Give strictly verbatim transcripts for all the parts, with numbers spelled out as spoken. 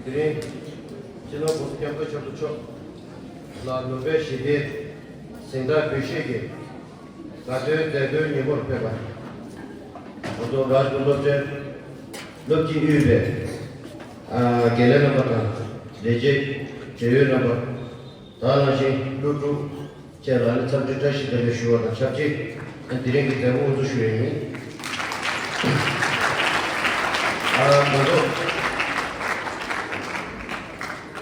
དེ་རིང་། སྤྱི་ནོར་༸གོང་ས་༸སྐྱབས་མགོན་ཆེན་པོ་མཆོག་ལ་ནོ་བེལ་ཞི་བདེའི་གཟེངས་རྟགས་འབུལ་བཞེས་ཀྱི་དགའ་སྟོན་མཛད་སྒོའི་ཉིན་མོར་ཕེབས་པ། ང་ཚོ་རཱཇ་གུ་རུ་སློབ་ཆེན་སློབ་སྤྱི་དབུས་པའི་ཨ་དགེ་ལས་རྣམ་པ་དང་ལས་བྱེད་བགྲེས་ཡོད་རྣམ་པ། དེ་ནང་བཞིན་སློབ་ཕྲུག་བཅས་ལ་ནི་འཚམས་འདྲི་བཀྲ་ཤིས་བདེ་ལེགས་ཞུ་བ་དང་ཆབས་ཅིག་དེ་རིང་གི་མཛད་སྒོ་དབུ་འཛུགས་ཞུ་ཡས་ཡིན། ཨ་ང་ཚོ་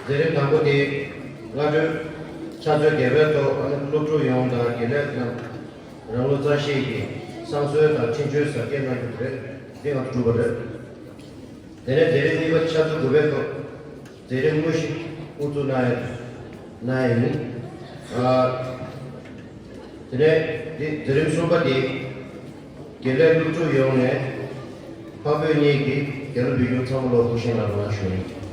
མཛད་རིམ་དང་པོ་དེ་སྔ་དྲོའི་ཕྱག་ཚོད་བརྒྱད་པའི་ཐོག་ཨ་ནི་སློབ་ཕྲུག་ཡོངས་དང་དགེ་ལས་རྣམས་རང་ལོ་རྩ་ཤེས་ཀྱི་བསང་གསོལ་དང་འཕྲིན་བཅོལ་གཟབ་རྒྱས་གནང་རྒྱུ་དེ་རེད། འདི་ང་ཚོ་གྲུབ་པ་རེད། དེ་ནས་མཛད་རིམ་གཉིས་པ་ཕྱག་ཚོད་དགུ་པའི་ཐོག་མཛད་རིམ་དངོས་གཞི་དབུ་འཛུགས་གནང་ཡ་གནང་ཡ་ཡིན། ཨ་དེ་ནས་འདི་མཛད་རིམ་གསུམ་པ་འདི་དགེ་ལས་སློབ་ཕྲུག་ཡོངས་ནས་འཕགས་བོད་གཉིས་ཀྱི་རྒྱལ་གླུ་འབུལ་རྒྱུ་ཚང་མ་ལོ་ཐུགས་ཞེན་ལ་རོགས་ཞུ་ཡིན།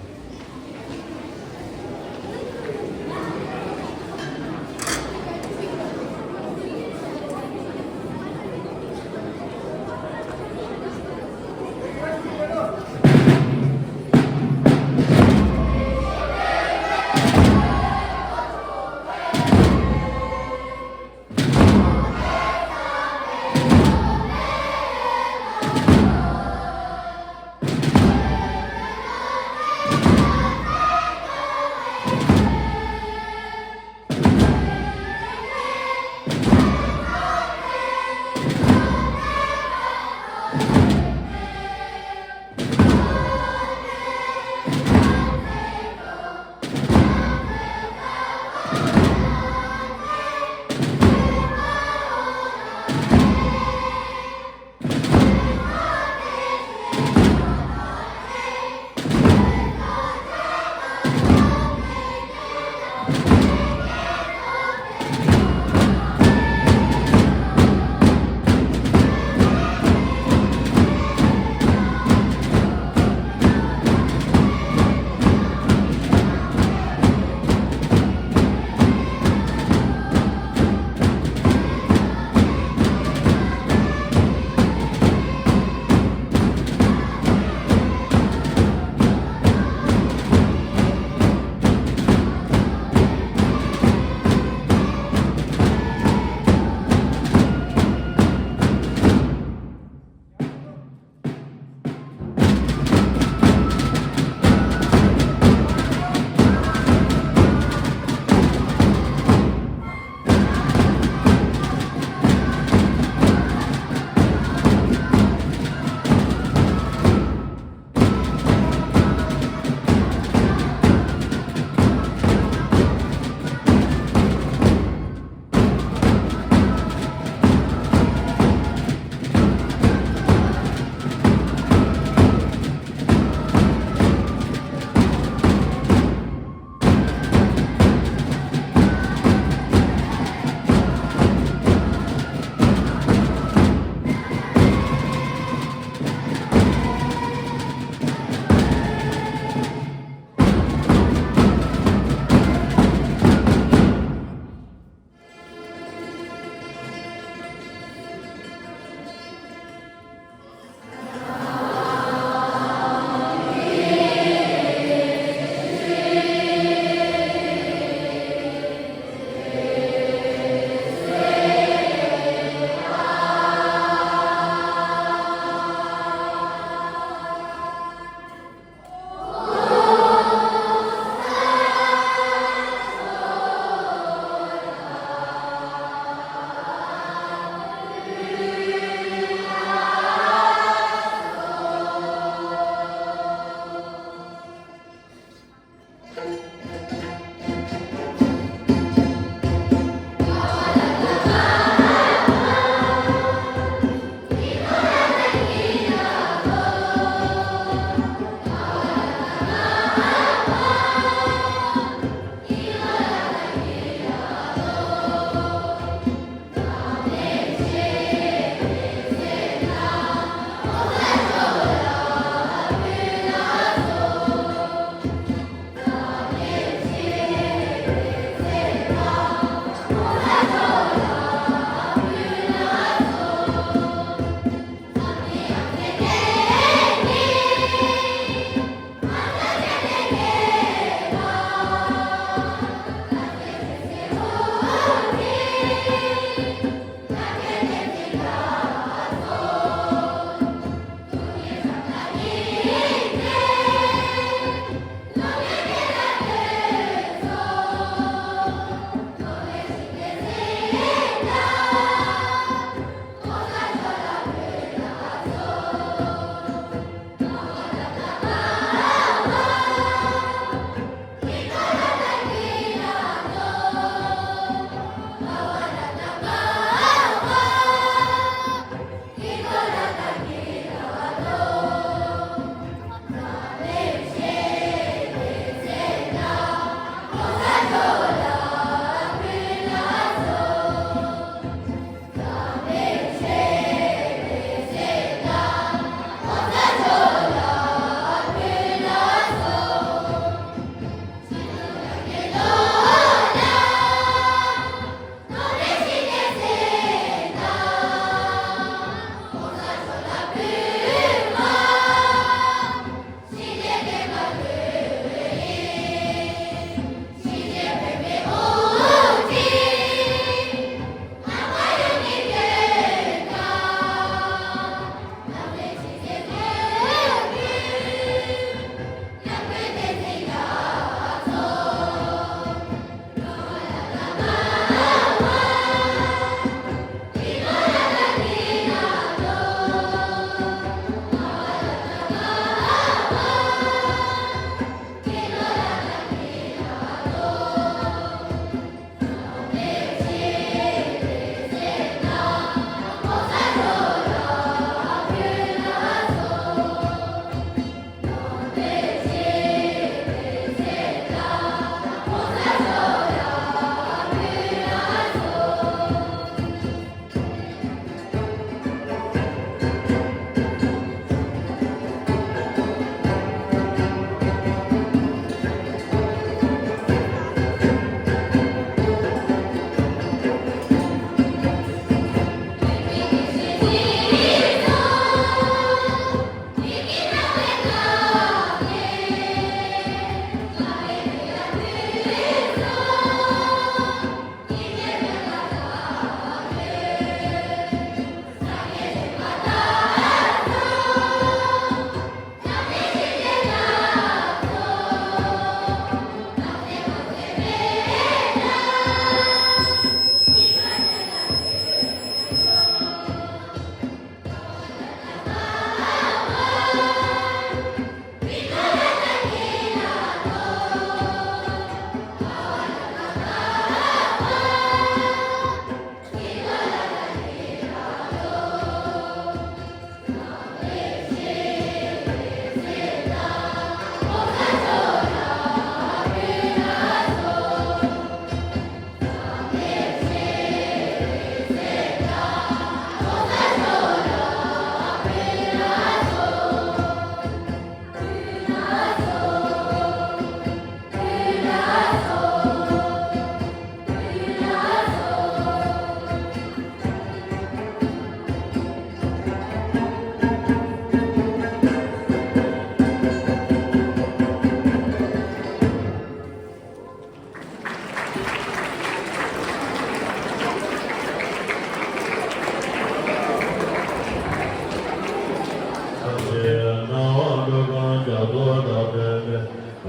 དེ་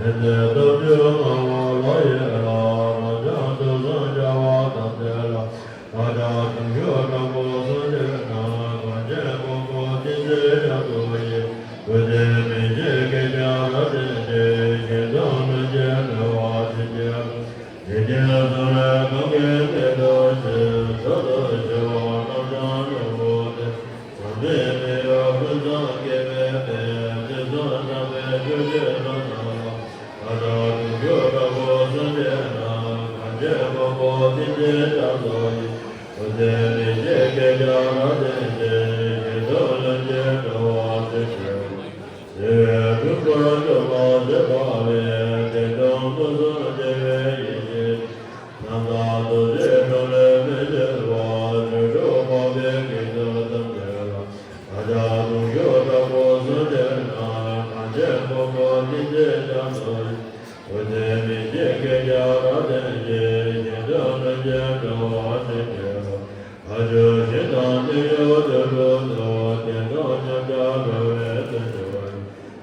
ནས་སྟོབས་བཅུ་སྔགས་ལ་ཡི་རང་། རང་བྱུང་ཐོས་བསམ་རྒྱལ་བ་དང་འབྲེལ་ལ། ཕྱག་རྒྱ་དུང་ཕྱུར་དྲག་པོ་གསུམ་བརྗོད་ན། གངས་ཅན་ཀོང་པོ་ཏི་སེ་རྒྱ་མཚོ་ཡི། སྐུ་ཚེ་མི་ཤིགས་སྐྱེ་འཆར་རབ་བརྟན་ཅིང་། ཞིང་སྟོང་ལྷུན་གྱིས་གྲོལ་བ་ཆེན་གྱི། འཇིག་རྟེན་གསུམ་རེ་གང་གི་སྟེང་དུ་གཤེགས། མཆོག་ཏུ་གཤེགས་པ་རྣམ་གྲངས་དྲུག་པོ་སྟེ། ཟག་མེད་མི་གཡོ་ཀུན་བཟང་སྐྱེ་བའི་དཔལ། དུས་གསུམ་དམ་པའི་ཆོས་སྤྱོད་རྣམ་གྲངས་ལ། ཕྱག་རྒྱ་དུང་ཕྱུར་དྲག་པོ་གསུམ་བརྗོད་ན། གངས་ཅན་ཀོང་པོ་ཏི་སེ་རྒྱ་མཚོ་ཡི། སྐུ་ཚེ་མི་ཤིགས་སྐྱེ་འཆར་རབ་བརྟན་ཅིང་། ཞིང་སྟོང་ལྷུན་གྱིས་གྲོལ་བ་ཆེན་གྱི། བདེ་བའི་སྤྲུལ་སྐུར་བཅོམ་པ་མཛད་པ་ལས། བདེ་སྟོང་ཕུན་སུམ་ཚོགས་པའི་ཡེ་ཤེས། ནམ་མཁའ་རྡོ་རྗེ་འཁྲུངས་ལས་མི་བསྐྱོད་པ། རིགས་དྲུག་འཕགས་པའི་དཀྱིལ་འཁོར་དང་འབྲེལ་ལ། ཕྱག་རྒྱ་དུང་ཕྱུར་དྲག་པོ་གསུམ་བརྗོད་ན། གངས་ཅན་ཀོང་པོ་ཏི་སེ་རྒྱ་མཚོ་ཡི། སྐུ་ཚེ་མི་ཤིགས་སྐྱེ་འཆར་རབ་བརྟན་ཅིང་། ཞིང་སྟོང་ལྷུན་གྱིས་གྲོལ་བ་ཆེན་གྱི། ཕ་ཇོ་ཞིང་དང་ཏི་ཡོ་དུར་ཁྲོད་དུ། བདེ་སྟོང་ཉམས་ཆག་འགྲོ་བའི་དོན་བྱེད་པ།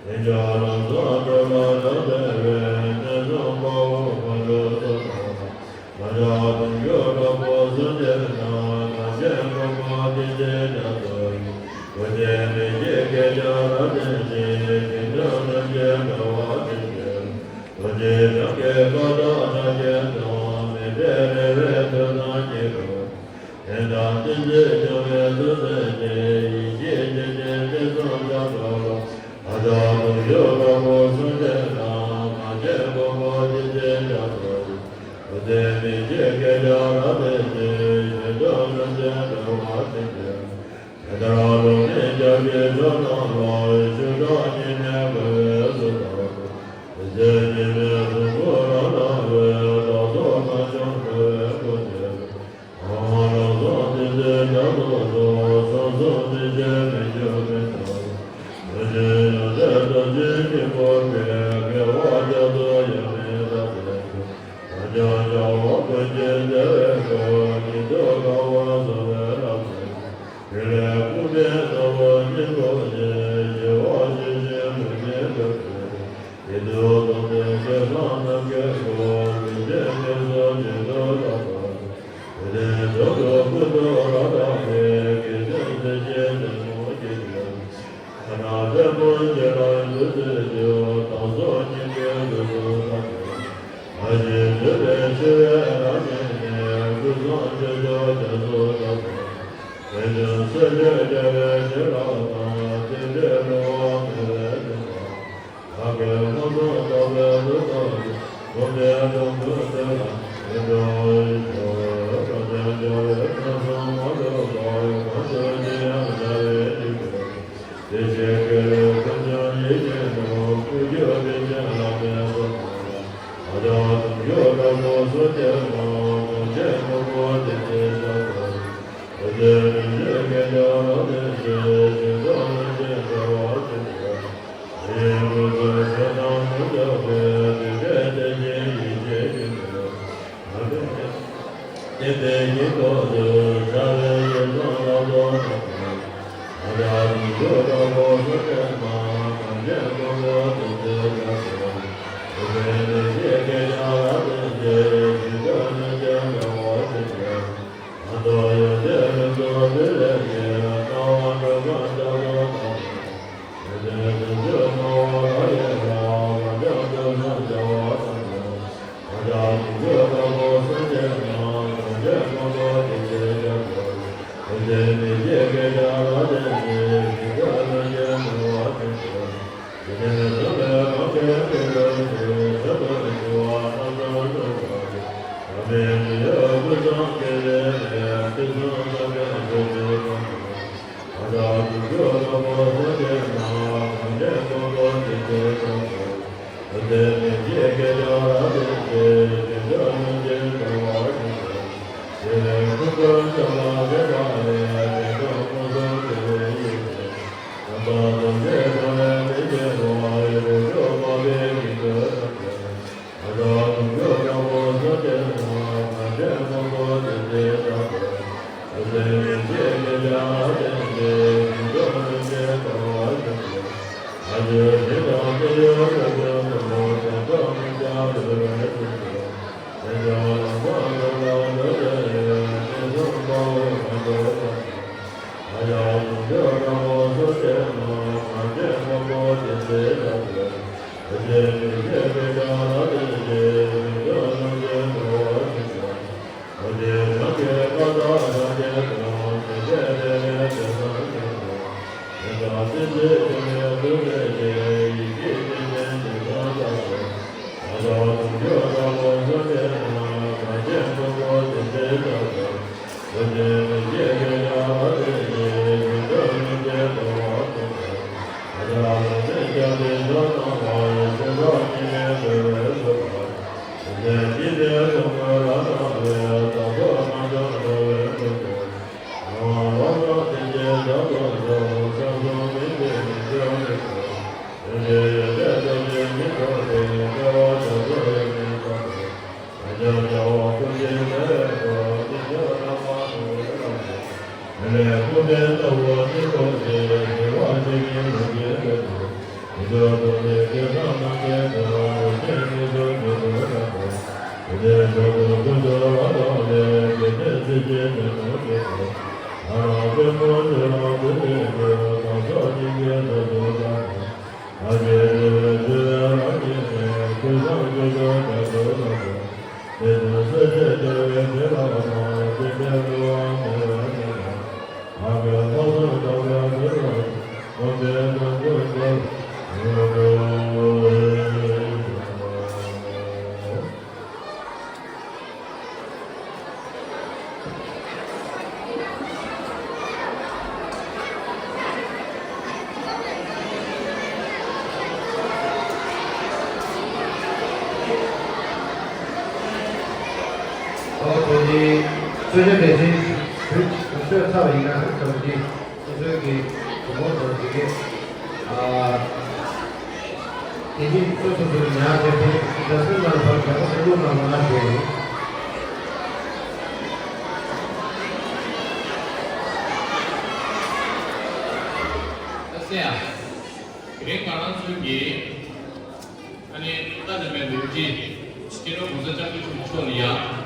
དལ་འབྱོར་ལམ་བཟང་འགྲོ་ལ་དགྲ་བྲལ་བའི། གནས་གསུམ་དཔའ་བོ་ཕ་རོལ་ཏུ་ཕྱིན་པ། ཕྱག་རྒྱ་དུང་ཕྱུར་དྲག་པོ་གསུམ་བརྗོད་ན། གངས་ཅན་ཀོང་པོ་ཏི་སེ་རྒྱ་མཚོ་ཡི། སྐུ་ཚེ་མི་ཤིགས་སྐྱེ་འཆར་རབ་བརྟན་ཅིང་། ཞིང་སྟོང་ལྷུན་གྱིས་གྲོལ་བ་ཆེན་གྱི། ཐུགས་རྗེ་འཆང་གི་བཀའ་དང་ཐབས་མཁས་དང་། མི་འབྲལ་རེ་བའི་ཐུགས་དམ་བསྐྱེད་དོ། དེ་དག་ཐུགས་རྗེ་འཆང་བའི་ཐུགས་སྲས་ཀྱི། ཡེ་ཤེས་སྐྱེད་ཅིང་དུས་གསུམ་ལ་འགྲོ་བ། ཕྱག་རྒྱ་དུང་ཕྱུར་དྲག་པོ་གསུམ་བརྗོད་ན། གངས་ཅན་ཀོང་པོ་ཏི་སེ་རྒྱ་མཚོ་ཡི། སྐུ་ཚེ་མི་ཤིགས་སྐྱེ་འཆར་རབ་བརྟན་ཅིང་། ཞིང་སྟོང་ལྷུན་གྱིས་གྲོལ་བ་ཆེན་གྱི། དེ་ལྟར་ལུང་རིགས་རྒྱ་ཆེའི་ཕྱོགས་རྣམས་ལ། ཞུ་དག་སྙིང་ནས་གུས་པས་གསོལ་ལོ། དེ་ཚེ་སྙིགས་མའི་གཟུགས་སྐུ་རབ་སྣང་བའི། བདག་སོགས་ཐམས་ཅད་འགྲོ་བའི་སྐུ་ཚེ། ཨོཾ་རང་སངས་རྒྱས་སྲས་དགྲ་བཅོམ་སོགས། སངས་རྒྱས་མི་འགྱུར་མི་འཆགས་པའི། ཐུགས་རྗེའི་ཡང་རྩེ་རྡོ་རྗེ་སྙིང་པོ་པའི། དགེ་བ་རྒྱ་མཚོ་ཡང་མེད་དག་པའི། ཕྱག་རྒྱ་རྒྱལ་བ་ཀུན་གྱི་བདེ་བའི་སྐུ། ཉིད་དུ་དགའ་བ་གསོལ་བའི་རབ་མཛད། ཕྲིན་ལས་སྐུ་ལྡན་ནོར་བུ་སྙིང་པོ་ཆེ། ཞི་བ་ཞི་ཞིང་ལྷུན་གྱིས་གྲུབ་པའི། ཡིད་དུ་འོང་བའི་སྐལ་བཟང་རྣམས་ཀྱི་སྐུ། ལུས་ཅན་སྐྱེ་སོགས་ཉིད་དུ་རྟོགས་པ། དེ་ནས་ཐོག་ཏུ་ཀུན་ཏུ་རབ་བརྟགས་པའི། དགེ་ལྡན་སེམས་ཅན་ཐུན་མོང་གི་དོན། ཕ་ན་བཙན་པོ་ཞེས་པ་འདི་ཚེ་ཞུ། དང་སོགས་སྙིང་པོའི་ལུས་སུ་བརྟགས་པའི། ད་ཅི་འདོད་པའི་ཆེ་བའི་རང་བཞིན་ནི། ཀུན་བཟང་སྤྱོད་མཆོག་རྒྱ་མཚོ་ལྟ་བུ། དེ་བཞིན་སྲས་ཆེན་རྒྱལ་བའི་བྱིན་རླབས་དང་། རྟེན་འབྲེལ་འགྲོ་བ་མི་ལུས་འདྲེན་པ། བདག་གིས་མངོན་སུམ་བརྟགས་པའི་ལུགས་ལྟར། བསྒོམས་པས་གྲོང་ཁྱེར་དེ་ལ་ཡིད་འགྲོ་ཞིང་། བསམ་དོན་འཆར་བའི་མངོན་སུམ་མ་ལུས་པ། གང་འདོད་ཅི་ཡང་འཆར་བའི་འཇིག་རྟེན། བདེ་གཤེགས་ཀྱི་ལུས་ཀུན་ཀྱང་ཡིད་བཞིན་ནོར། བསྐུལ་ཞིང་བཏུལ་ཞིང་བརླག་པའི་ཚོགས་རྣམས་ལ། ཕྱག་རྒྱ་དུང་ཕྱུར་དྲག་པོ་གསུམ་བརྗོད་ན། གངས་ཅན་ཀོང་པོ་ཏི་སེ་རྒྱ་མཚོ་ཡི། སྐུ་ཚེ་མི་ཤིགས་སྐྱེ་འཆར་རབ་བརྟན་ཅིང་། ཞིང་སྟོང་ལྷུན་གྱིས་གྲོལ་བ་ཆེན་གྱི། ཡིད་ཀུན་ཚོལ་ཆེ་དང་མུན་འཇོམས་པའི། སྡིག་པའི་དེད་ཅིང་ཡེ་ཤེས་ཀྱི་མེ། བསྟན་པའི་སྙིང་པོ་དུ། ཕྱག་ལེན་ཡིད་བཟང་ལ་སོགས་རྣམས་ཀྱི། ཕྱག་རྒྱ་དུང་ཕྱུར་དྲག་པོ་གསུམ་བརྗོད་ན། གངས་ཅན་ཀོང་པོ་ཏི་སེ་རྒྱ་མཚོ་ཡི། སྐུ་ཚེ་མི་ཤིགས་སྐྱེ་འཆར་རབ་བརྟན་ཅིང་། ཞིང་སྟོང་ལྷུན་གྱིས་གྲོལ་བ་ཆེན་གྱི། གང་དུ་ཡོད་དེ་ལྷུན་གྱིས་གྲུབ་པའི་ཕྱིར། སྣང་བ་འགྲོ་ཀུན་རྒྱ་མཚོ་ལྟ་བུ། དེ་ནས་དུང་ཕྱུར་སྣང་བ་ལ་ཡི་རང་། རང་བྱུང་ཐོས་བསམ་རྒྱལ་བ་དང་འདྲ། ཕྱག་རྒྱ་དུང་ཕྱུར་དྲག་པོ་གསུམ་བརྗོད་ན། གངས་ཅན་ཀོང་པོ་ཏི་སེ་རྒྱ་མཚོ་ཡི། སྐུ་ཚེ་མི་ཤིགས་སྐྱེ་འཆར་རབ་བརྟན་ཅིང་། ཞིང་སྟོང་ལྷུན་གྱིས་གྲོལ་བ་ཆེན་གྱི། འཇིག་རྟེན་གསུམ་ལས་གང་གིས་མི་འགྲུབ་ཅིང་། མཆོག་ཏུ་གྱུར་པ་རྣམ་གྲངས་དྲུག་པོ་ཡི། ཟག་མེད་མི་གཡོ་ཀུན་བཟང་སྐྱེ་བའི་གནས། དུས་གསུམ་དམ་པའི་ཆོས་སྤྱོད་རྣམ་གྲངས་ལ། ཕྱག་རྒྱ་དུང་ཕྱུར་དྲག་པོ་གསུམ་བརྗོད་ན། གངས་ཅན་ཀོང་པོ་ཏི་སེ་རྒྱ་མཚོ་ཡི། སྐུ་ཚེ་མི་ཤིགས་སྐྱེ་འཆར་རབ་བརྟན་ཅིང་། ཞིང་སྟོང་ལྷུན་གྱིས་གྲོལ་བ་ཆེན་གྱི། ཞི་བའི་སྐུ་མགོན་ཕྱག་ལ་མཛད་པ་ལས། བདེ་སྟོང་ཕུན་སུམ་ཚོགས་པའི་ཡེ་ཤེས། ནམ་མཁའ་རྡོ་རྗེ་འཁྲུངས་ལས་མི་བརྗེད་པ། རིགས་དྲུག་འཕགས་པའི་དཀྱིལ་འཁོར་དང་འདྲ། ཕྱག་རྒྱ་དུང་ཕྱུར་དྲག་པོ་གསུམ་བརྗོད་ན། གངས་ཅན་ཀོང་པོ་ཏི་སེ་རྒྱ་མཚོ་ཡི། སྐུ་ཚེ་མི་ཤིགས་སྐྱེ་འཆར་རབ་བརྟན་ཅིང་། ཞིང་སྟོང་ལྷུན་གྱིས་གྲོལ་བ་ཆེན་གྱི། ཕ་ཇོ་ཞིང་དང་ཏི་ཡོ་དུར་ཁྲོད་དུ། ཨོ་དེ་ནི་གསོལ་ཇ་འདྲ་ཅིག་གུས་གུས་ཞབས་ཚར་བ་ཡིན་ན་ཐུགས་རྗེ་ཆེ། སོ་སོའི་གི་བུ་མོ་དང་དེ་གའི་ཨ་དེ་གཉིས་སོ་སོ་སོའི་ཉག་དེ་དེ་འདྲ་སོན་ལ་ཕར་རྒྱ་མ་སེ་ལུག་ནང་ལ་དེ་ཨ་སེ་ཡ། དེ་རིང་ང་རང་ཚོའི་གི་ཨ་ནི་ཏཱ་ལའི་མེ་ལུག་ཅི་སྤྱི་ནོར་གོང་ས་སྐྱབས་མགོན་ཆེན་པོ་མཆོག་ལ་ཡང་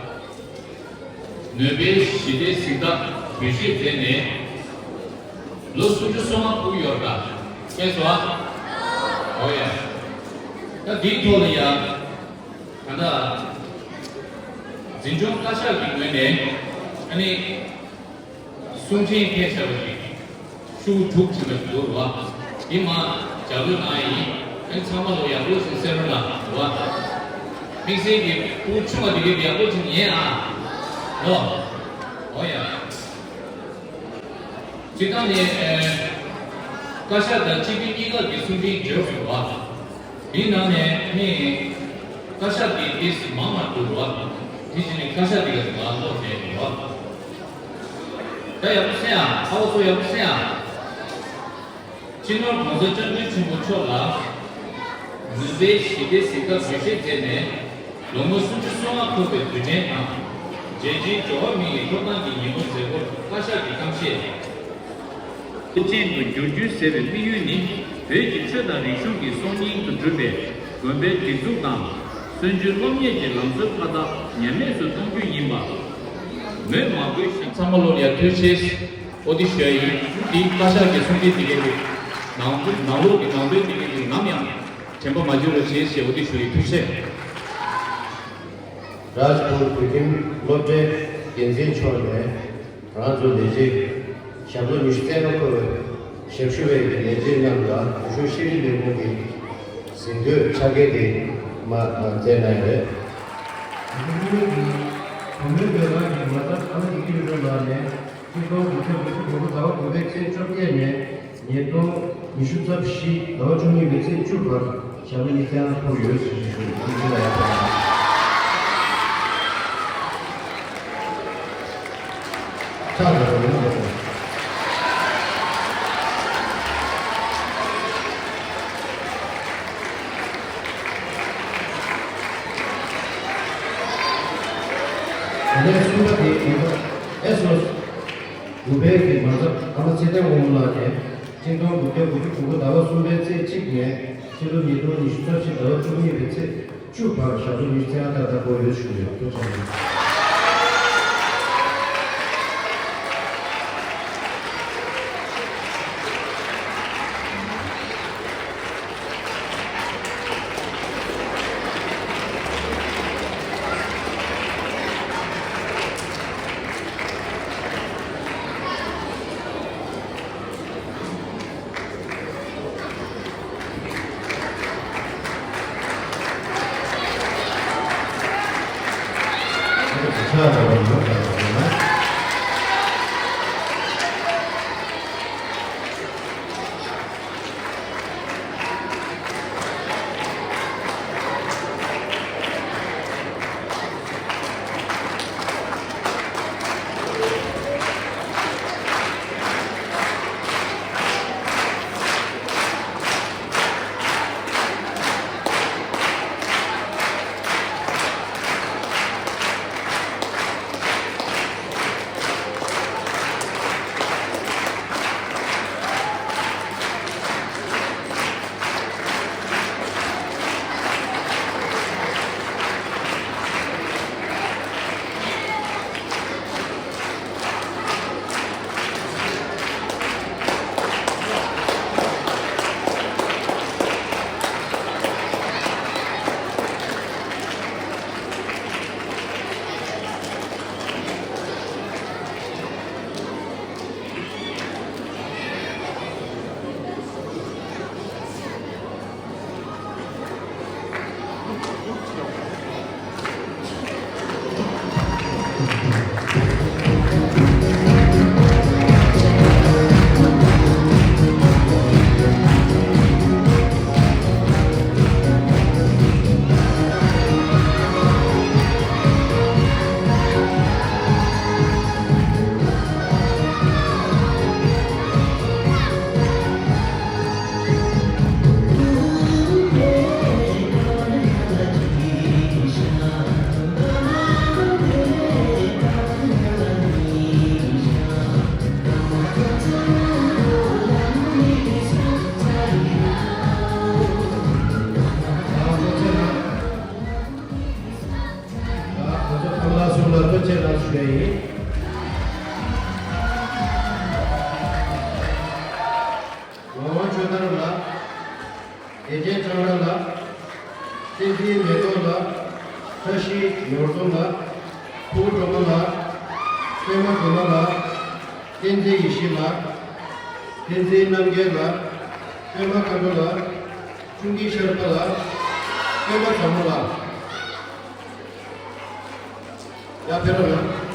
ནོ་བེལ་ཞི་བདེའི་གཟེངས་རྟགས་འབུལ་བཞེས་མཛད་ནས་ལོ་སུམ་ཅུ་སོ་ལྔ་ཕུལ་ཡོད་པ་མཁྱེན་སོང་ཨ། འོ་ཡ། ད་འདིའི་ཐོག་ལ་ཡང་ད་ལྟ་འཛིན་སྐྱོང་བཀའ་ཤག་གི་ངོས་ནས་ཨ་ནི། གསུང་འཕྲིན་ཕེབས་བཞག་པ་ཞིག་ཤོག་བུ་དྲུག་ཅིག་ལ་འདུག་རོ། འདི་མ་ལྗགས་ལུས་གནང་ཡིན། ཨ་ནི་ཚང་མ་ལོ་ཡག་པོ་ཞིག་གསན་རོགས་གནང་རོ། དམིགས་བསལ་གྱི་ཕྲུ་གུ་ཆུང་བ་འདི་གའི་ཡག་པོ་ཅིག་ཉན་ཨ། རོ། འོ་ཡ། སྤྱིར་བཏང་ནས་ཨེ། བཀའ་ཤག་དང་སྤྱི་འཐུས་གཉིས་ཀ་གི་གསུང་འཕྲིན་བརྗོད་དགོས་པ། འདིའི་ནང་ནས་ནི། བཀའ་ཤག་གི་ཏོག་ཙམ་མང་བ་འདུག་རོ། དེ་བཞིན་ནི་བཀའ་ཤག་འདི་ག་ལ་ཀློག་བྱས་ཡོད་རོ། ད་ཡག་པོ་གསན་ཨ། ཧ་བ་སོ་ཡག་པོ་གསན་ཨ། སྤྱི་ནོར་གོང་ས་སྐྱབས་མགོན་ཆེན་པོ་མཆོག་ལ། ནོ་བེལ་ཞི་བདེའི་གཟེངས་རྟགས་འབུལ་བཞེས་མཛད་ནས། ལོ་ངོ་སུམ་ཅུ་སོ་ལྔ་ཐུབ་པའི་དུས་དྲན་དང་། རྒྱལ་སྤྱིའི་འགྲོ་བ་མི་ཡི་ཐོབ་ཐང་གི་ཉིན་མོ་མཛད་སྒོར་བཀའ་ཤག་གི་གཏམ་བཤད། ཐུགས་ཅན་དུ་འགྱུར་རྒྱུ་ཟེར་བའི་དམིགས་ཡུལ་ནི། བོད་ཀྱི་ཆོས་དང་རིག་གཞུང་གི་སྲོག་སྙིང་དུ་གྲུབ་པའི་དགོན་པའི་སྒྲིག་འཛུགས་དང་། སྲོལ་རྒྱུན་སློབ་གཉེར་གྱི་ལམ་སྲོལ་མཐའ་དག་ཉམས་མེད་སུ་གཏོང་རྒྱུ་ཡིན་པ། མོས་མ་བསྐུལ་ཞིང་། ཚང་མ་ལོ་ཡ་ཐུགས་རྗེ་ཆེ། ཨོ་དེ་ཞུ་ཡ་ཡིན། འདི་བཀའ་ཤག་གི་གསུང་འཕྲིན་འདི་གའི་རིགས། ནང་ནང་ལོགས་ཀྱི་ནང་དོན་འདི་གའི་རིགས་ནམ་ཡང་དྲན་པ་མ་བརྗེད་རོགས་བྱེད་ཞེས་ཨོ་དེ་ཞུ་ཡི། ཐུགས་རྗེ་ཆེ། རཱཇ་པུར་བོད་ཁྱིམ་སློབ་གྲྭའི་འགན་འཛིན་མཆོག་ནས་རང་ཚོའི་ལས་བྱེད་ཞབས་ལོ་ཉི་ཤུ་རྩ་ལྔ་འཁོར་བའི་ཞབས་ཞུ་བའི་ལས་བྱེད་རྣམས་ལ་འོས་ཤོག་ཤེས་རིག་ལས་ཁུངས་ཀྱི་གཟེངས་བསྟོད་ཕྱག་འཁྱེར་དེ་མ་མཛད་གནང་ཡོད། གཟིགས་མོལ་གྱི་གོ་མིའི་ཟློས་གར་གྱི་མ་རྩ་ཨ་མ་ཡི་ཀེ་རི་ལགས་ནས་ཆིག་སྟོང་དགུ་བརྒྱ་དགུ་བཅུ་གོ་དགུ་ཟླ་བ་དགུ་པའི་ཚེས་བཅོ་བརྒྱད་ནས། ཉིས་སྟོང་ཉི་ཤུ་རྩ་བཞི་ཟླ་བ་བཅུ་གཉིས་པའི་ཚེས་བཅུ་བར་ཞབས་ལ་ཉིན་བརྟན་ཕོག་ཡོད་ཟེར་ཞུ་ཞུ་ཡོད། ཐུགས་རྗེ་ཆེ་ལ་ཡག་པོ། ཕྱག་འཚལ་ལོ་ཡོད་ན་འགྲོ། ད་ལན་གསུམ་པ་དེ་ཡིན་པ་ཨེ་སོ། དགུ་པའི་གི་མ་རྩ་ཨ་མ་ཚེ་བརྟན་དབང་མོ་ལགས་ཀྱིས་ཆིག་སྟོང་དགུ་བརྒྱ་དགུ་བཅུ་གོ་དགུ་ཟླ་བ་གསུམ་པའི་ཚེས་གཅིག་ནས་ཕྱི་ལོ་ཉིས་སྟོང་ཉི་ཤུ་རྩ་བཞི་ཟླ་བ་བཅུ་གཉིས་པའི་ཚེས་བཅུ་བར་ཞབས་ལོ་ཉི་ཤུ་རྩ་ལྔ་ཏག་ཏག་འཁོར་ཡོད་ཞུ་ཡོད། ཐུགས་རྗེ་ཆེ། ཁོང་ཚོ་ཁམས་ལ་གསུམ་ལ་ཐུགས་རྗེ་གནང་ཞུ་ཡ་ཡིན། ངག་དབང་ཆོས་དར་ལགས། བདེ་ཆེན་ཁྲང་ར་ལགས། བསྟན་འཛིན་མེ་ཏོག་ལགས། བཀྲ་ཤིས་ནོར་འཛོམས་ལགས། ཕུ་བོ་སྒྲོལ་མ་ལགས། པད་མ་སྒྲོལ་མ་ལགས། བསྟན་འཛིན་ཡེ་ཤེས་ལགས། བསྟན་འཛིན་རྣམ་རྒྱལ་ལགས། པད་མ་མཁའ་འགྲོ་ལགས། ཀྲུང་གི་ཤར་པ་ལགས། པད་མ་བཟང་མོ་ལགས། ཡར་ཕེབས་རོགས་གནང་།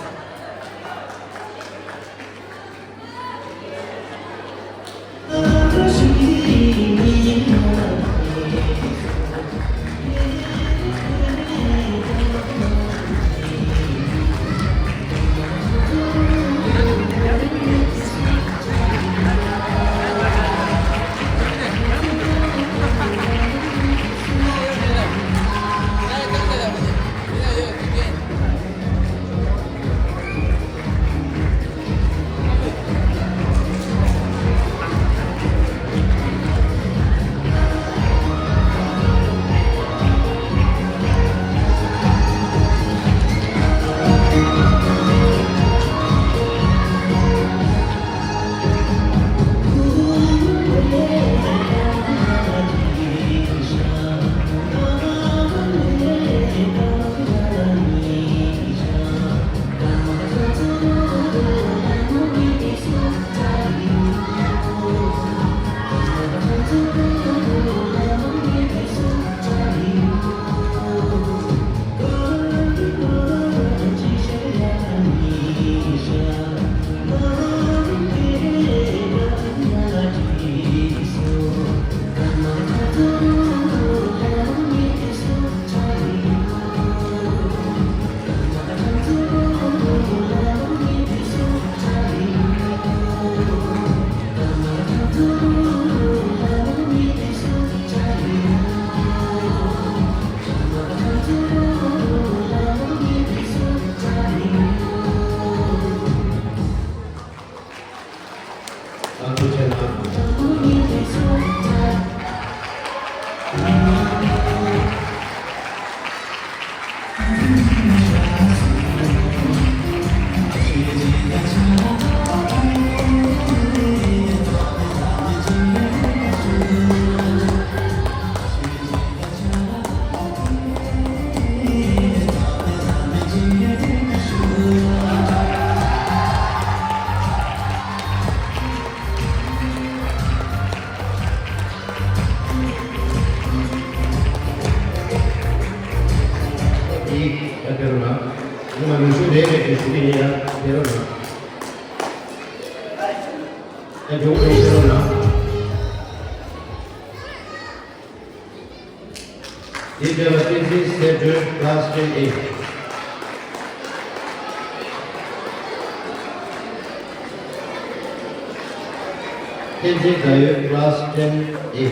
ང་ལུས་ཤུགས་རེ་རེ་བཞིན་ཞུ་གི་ཡིན་ཡ། ཕེབས་རོགས་གནང་། ཨ་མགྱོགས་པོ་ཕེབས་རོགས་གནང་། དེའི་རྗེས་ལ་བསྟན་འཛིན་གསལ་སྒྲོན། Class ten A། བསྟན་འཛིན་ཟླ་འོད། Class ten A།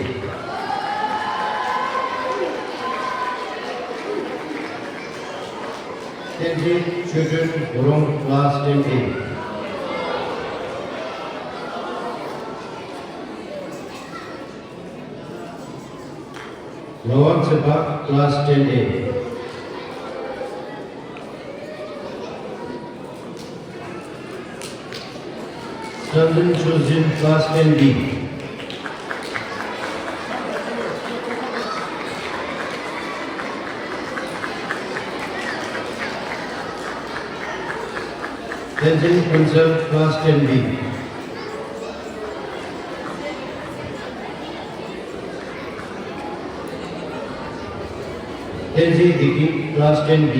བསྟན་འཛིན་ཆོས་སྒྲོན། གུ་རུང་། Class ten A། ངག་དབང་ཚེ་དཔག། Class ten A། བསྟན་འཛིན་ཆོས་འཛིན། Class ten B། བསྟན་འཛིན་ཀུན་གསལ། Class ten B། བསྟན་འཛིན་བདེ་སྐྱིད། Class ten B།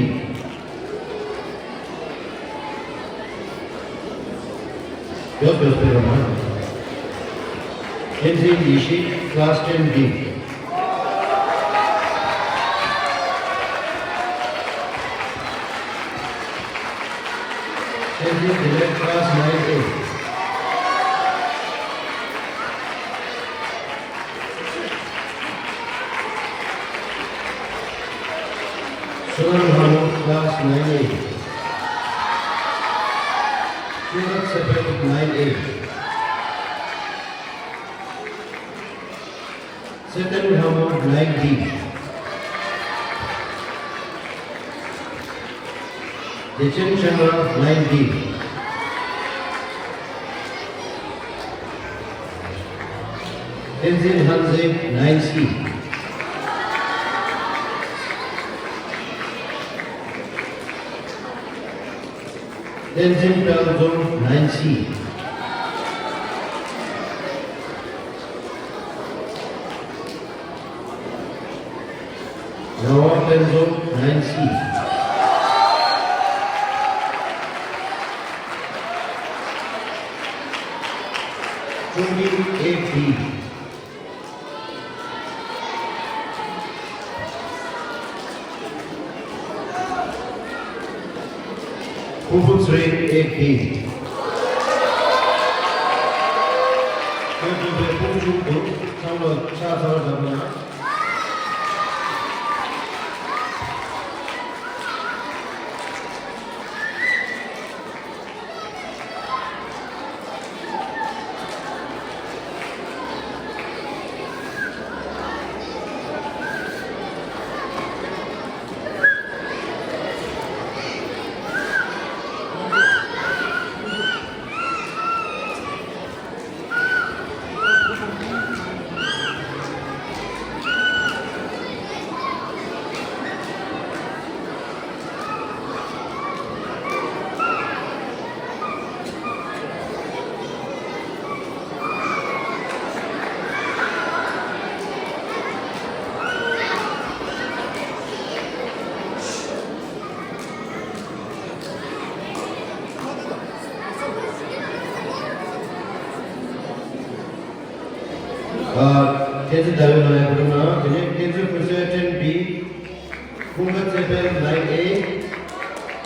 མགྱོགས་པོ་ཕེབས་རོགས་གནང་། བསྟན་འཛིན་ཡེ་ཤེས། Class ten B། བསྟན་འཛིན་བདེ་ལེགས། Class nine A། བསོད་ནམས་ལྷ་མོ། Class nine A། ཀུན་དགའ་ཚེ་འཕེལ། Nine A། ཚེ་བརྟན་ལྷ་མོ། Nine D། བདེ་ཆེན་སྤྱན་རས། Nine D། བསྟན་འཛིན་ལྷ་མཛེས། Nine C། བསྟན་འཛིན་དཔལ་འཛོམས། Nine C། ངག་དབང་དཔལ་འཛོམས། Nine C། ཀྲུང་གིན། Eight D། ཕུར་བུ་ཚེ་རིང་། Eight D། ཁྱོད་ཚོ་པའི་ཕུར་བུ་ཆུང་དུ་ཚང་མ་ཕྱག་འཚལ་བར་འདུག་ན། ཨ། བསྟན་འཛིན་ཟླ་འོད་ལགས་ལ་ཡང་གོ་རིམ་ནང་། དེ་ནས་བསྟན་འཛིན་ཀུན་གསལ། Ten B། ཀུན་དགའ་ཚེ་འཕེལ། Nine A།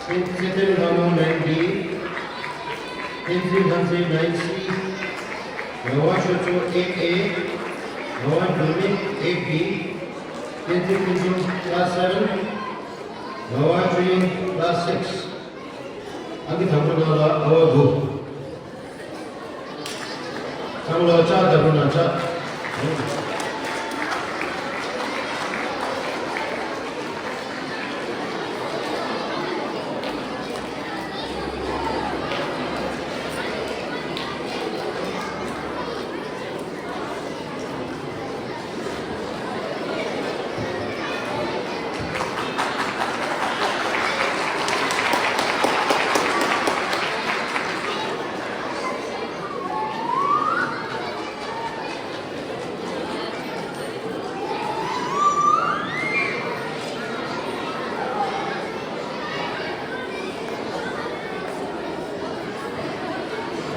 བསྟན་ཚེ་བརྟན་ལྷ་མོ། Nine D། བསྟན་འཛིན་ལྷ་མཛེས། Nine C། ངག་དབང་ཆོས་མཚོ། Eight A། ངག་དབང་འགྱུར་མེད། Eight D། བསྟན་འཛིན་ཕུན་ཚོགས། Class seven། ངག་དབང་ཆོས་དབྱིངས། Class six། ཨང་ཀི་དང་པོ་ནང་ལ་ཨ་བ་དགུ། ཚང་མ་ལ་ལྕགས་བརྡབ་རོགས་གནང་། ལྕགས།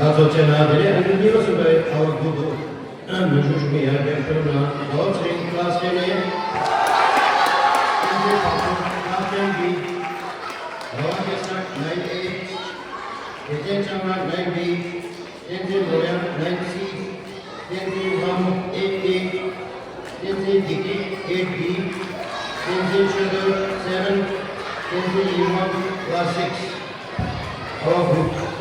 ང་ཚོ་བྱས་ན་དེ་ནས་ཨ་ནི་གཉིས་པ་གསུམ་པའི་ཨ་བ་དགུ་འདུག་མི་ཞུ་ཞུ་མི་ཡར་རྒྱས་ཕེབས་ན། ཟླ་བ་ཚེ་རིང་ཀླ་སི་ཊེན་ཨེ། བསྟན་འཛིན་བག་ཚོ་ཀླ་སི་ཊེན་བི། ཟླ་བ་སྐལ་བཟང་ནའིན་ཨེ། བདེ་ཆེན་ལྕང་ར་ནའིན་བི། བསྟན་འཛིན་ལོ་ཡང་ནའིན་སི། བསྟན་འཛིན་ལྷ་མོ་ཨེ་ཊི་ཨེ། བསྟན་འཛིན་བདེ་སྐྱིད་ཨེཊ་བི། བསྟན་འཛིན་ཆོས་སྒྲོན་སེ་བེན། བསྟན་འཛིན་ཡིད་དབང་ཀླ་སི་སིག་སི། ཨོ་ཧུ།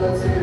ད་དེ་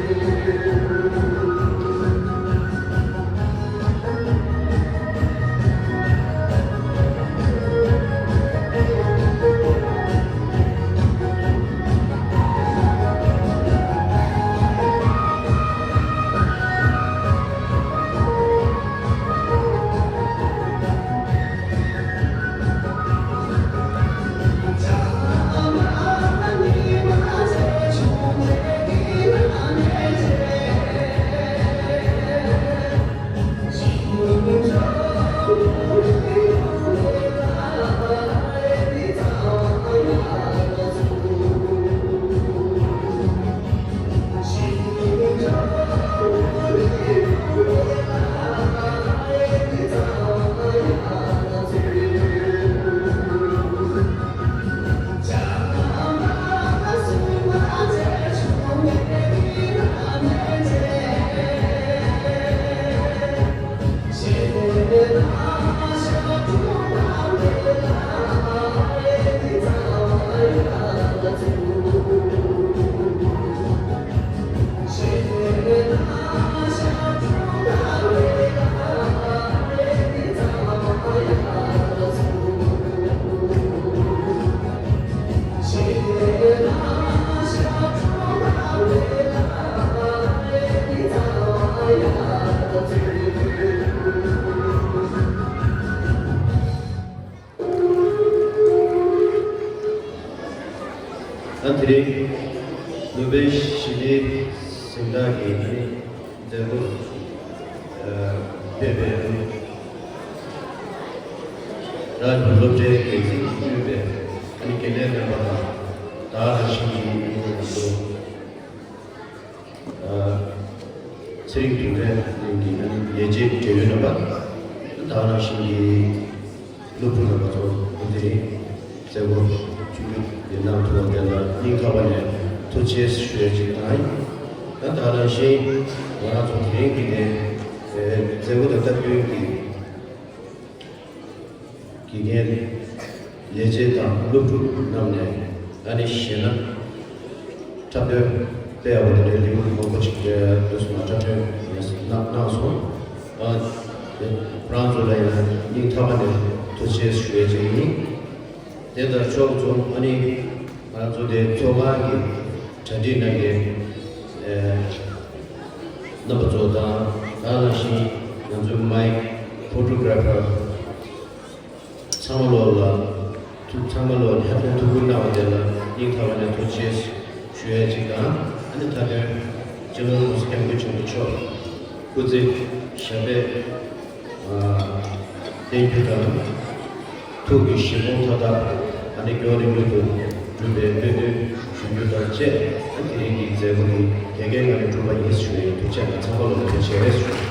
རིང་ལུང་པའི་ཞི་བདེའི་གཟེངས་རྟགས་ཀྱི་ཨ་ནི་མཛད་སྒོ་ཕེབས་པའི་ཨ་ནི་རཱཇ་བྷུ་སློབ་གྲྭའི་འགན་འཛིན་དབུས་པའི་ཨ་ནི་དགེ་ལས་རྣམ་པ་དང་། ད་ག་ནང་བཞིན་གྱི་ཨ་ནི་ང་ཚོ་ཚེ་རིང་དུང་ཕན་གླིང་གི་ལས་བྱེད་འབྲེལ་ཡོད་རྣམ་པ། ད་ག་ནང་བཞིན་གྱི་སློབ་ཕྲུག་རྣམ་པ་ཚོ་འདི་རིང་མཛད་སྒོ་ཆུང་ཆུང་འདི་གནང་ཐུབ་པ་དེ་ལ་སྙིང་ཐག་པ་ནས་ཐུགས་རྗེ་ཆེ་ཞུ་ཡ་ཅིག་དང་། ད་ག་ནང་བཞིན་ང་རང་ཚོ་དེ་རིང་གི་ནས་མཛད་སྒོ་དང་སྟབས་བསྟུན་གྱི་དགེ་རྒན་ལས་བྱེད་དང་སློབ་ཕྲུག་རྣམས་ནས་ཨ་ནི་གཞས་སྣ་འཁྲབ་སྟོན་སྤེལ་བ་དེ་འདྲའི་ལེའུ་མང་པོ་ཅིག་འདུག་སེ་མར་འཁྲབ་སྟོན་གནང་གནང་སོང་། ཨ་ཁོ་རང་ཚོ་ལ་ཡང་སྙིང་ཐག་པ་ནས་ཐུགས་རྗེ་ཆེ་ཞུ་ཡས་ཅིག་ཡིན། དེ་དང་ཕྱོགས་མཚུངས་ཨ་ནི་ང་ཚོ་དེ་ཚོགས་ཁང་གི་གྲ་སྒྲིག་གནང་མཁན་ཨེ་རྣམ་པ་ཚོ་དང་། ད་ག་ནང་བཞིན་ང་ཚོའི་མའིག་ཕོ་ཊོ་གྷ་ར་ཕར་ཚང་མ་ལོག་ལ་ཐུགས་ཚང་མ་ལོག་ལ་ཧ་ཅང་ཐུགས་ཁུར་གནང་བ་དེ་ལ་སྙིང་ཐག་པ་ནས་ཐུགས་རྗེ་ཆེ་ཞུ་ཡས་ཅིག་དང་། ཨ་ནི་མཐའ་དོན་སྤྱི་ནོར་༸གོང་ས་༸སྐྱབས་མགོན་ཆེན་པོ་མཆོག་སྐུ་ཚེ་ཞབས་པད་བརྟན་རྒྱུ་དང་། ཐུགས་ཀྱི་བཞེད་དགོངས་མཐའ་དག་ཨ་ནི་མགྱོགས་ནས་མྱུར་དུ་འགྲུབ་པའི་སྨོན་འདུན་ཞུ་རྒྱུ་དང་བཅས། ཨ་དེ་རིང་གི་མཛད་སྒོ་འདི་དེ་གའི་ངང་ནས་གྲུབ་པ་ཡིན་ཞུ་བའི་ཐུགས་རྗེ་ཆེ། ཚང་མ་ལོག་ལ་ཐུགས་རྗེ་ཆེ་ཞུ།